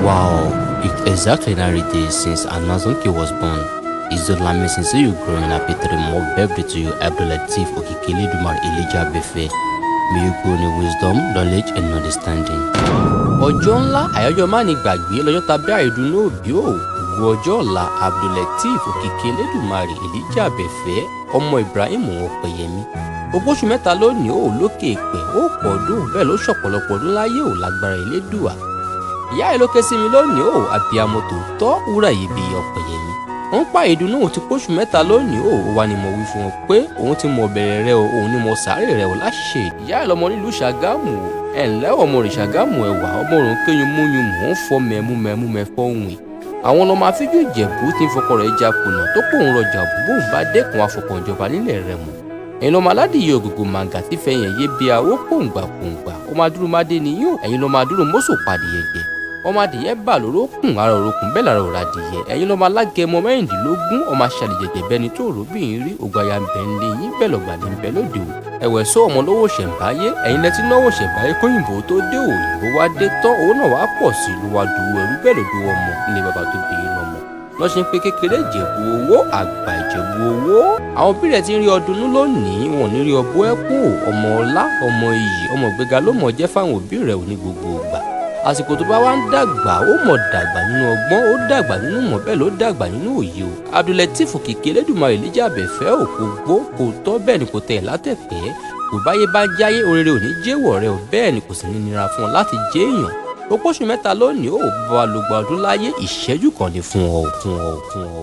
Wow, it's exactly 90 days since Anazonke was born. It's since you growing happy three more birthday to you, Abdulateef Okiki Eledumare Elijah Abefe. May you grow in wisdom, knowledge, and understanding. Ọjọ́ ńlá, àyájọ́ má ní gbàgbé lọ́jọ́ tàbí àìdùnnú òbí ò ògo ọjọ́ ọ̀la Abdulateef Òkìkí Elédùmarè Elijah Abẹ́fẹ́, ọmọ Ibrahim Ọpẹ́yẹmí. Ogóṣù 3 lónìí ò lókè èpè, ó pọ̀ ọdún bẹ́ẹ̀ ló ṣọ̀pọ̀lọpọ̀ ọdún láyé ò lágbára Elédùà. Ìyá ẹ̀ ló ké sí mi lónìí ò, àbíamọ tòótọ́, wúrà iyebíye Ọpẹ́yẹmí. Wọ́n pa ìdùnnú òun ti póṣù 3 lónìí ò, wá ní mo wí fún wọn pé òun ti mọ bẹ̀rẹ̀ rẹ o, òun ni mo sáré rẹ o láṣẹ. Ìyá ẹ̀ lọmọ nílùú Ṣàgámù o, ẹ̀ ǹlẹ́ ọmọ rẹ̀ Ṣàgámù, ẹ̀wà ọmọ òrùn kéyìn múyùn mò ń fọ mẹ́mú mẹ́mú mẹ́fọ́ wìn. Àwọn ọlọmọ afíjú Ìjẹ̀bú ti ń fọkọ rẹ̀ ja kùnà tó pòun rọjà bóun bá dẹ́kun afọkànjọba nílẹ̀ rẹ̀ mọ̀. Ẹ̀yin lọ́mọ aládìyẹ ògògò màǹgà tí fẹ̀yìn yé bí awó pòǹgbà pòǹgbà, ọmọ adúrú má dé niyó. Ẹ̀yin lọ́mọ adúrú mọ́sọ̀ padìyẹ jẹ, ọmọ adìyẹ bà lóró kùn ara òrokùn bẹ́ẹ̀ lára òrà adìyẹ. Ẹ̀yin lọ́mọ alágẹmọ 16, ọmọ aṣàlẹ̀jẹ̀jẹ̀ bẹni tó ròbìnrin rí ògbàyà ń bẹ̀ ń lé yín bẹ́ẹ̀ lọ́gbà ní bẹ́ẹ̀ lóde o. Ẹ̀wẹ̀ sọ ọmọ lówó ṣẹ̀ǹbáyé, ẹ̀yin lẹ́tí náwó ṣẹ̀ǹbáyé kóyìnbó tó dé, òyìnbó wá dé tán owó náà wá pọ̀ sí ló wá dùwọ̀ ẹrú bẹ́ẹ̀ ló dùwọ̀ ọmọ ní bàbá tó bí yín lọ́mọ lọ́sẹ̀ pé kékeré Ìjẹ̀bú owó, àgbà Ìjẹ̀bú owó. Àwọn òbí rẹ̀ ti ń rí ọdún lónìí, wọn ò ní rí ọbọ̀ ẹ̀kún o. Ọmọ ọlá, ọmọ iyì, ọmọ ìgbéga ló mọ̀ jẹ́ fáwọn òbí rẹ̀ ò ní gbogbo ìgbà. Àsìkò tó bá wá ń dàgbà, ó mọ̀ dàgbà nínú ọgbọ́n, ó dàgbà nínú mọ̀ bẹ́ẹ̀ ló dàgbà nínú òye o. Abdulateef Òkìkí Elédùmarè Elijah Abẹ́fẹ́ ò kò gbó kò tọ́ bẹ́ẹ̀ ni kò tẹ̀ látẹ̀pẹ́. Kò báyé bá jáyé, oríire ò ní jẹ́wọ̀ rẹ ò, bẹ́ẹ̀ ni kò sì ní nira fún ọ láti jẹ́ èèyàn. Ó póṣù 3 lónìí, ó bá wa lògbà ọdún láyé, ìṣẹ́jú kan ní fún ọ, fún ọ, fún ọ.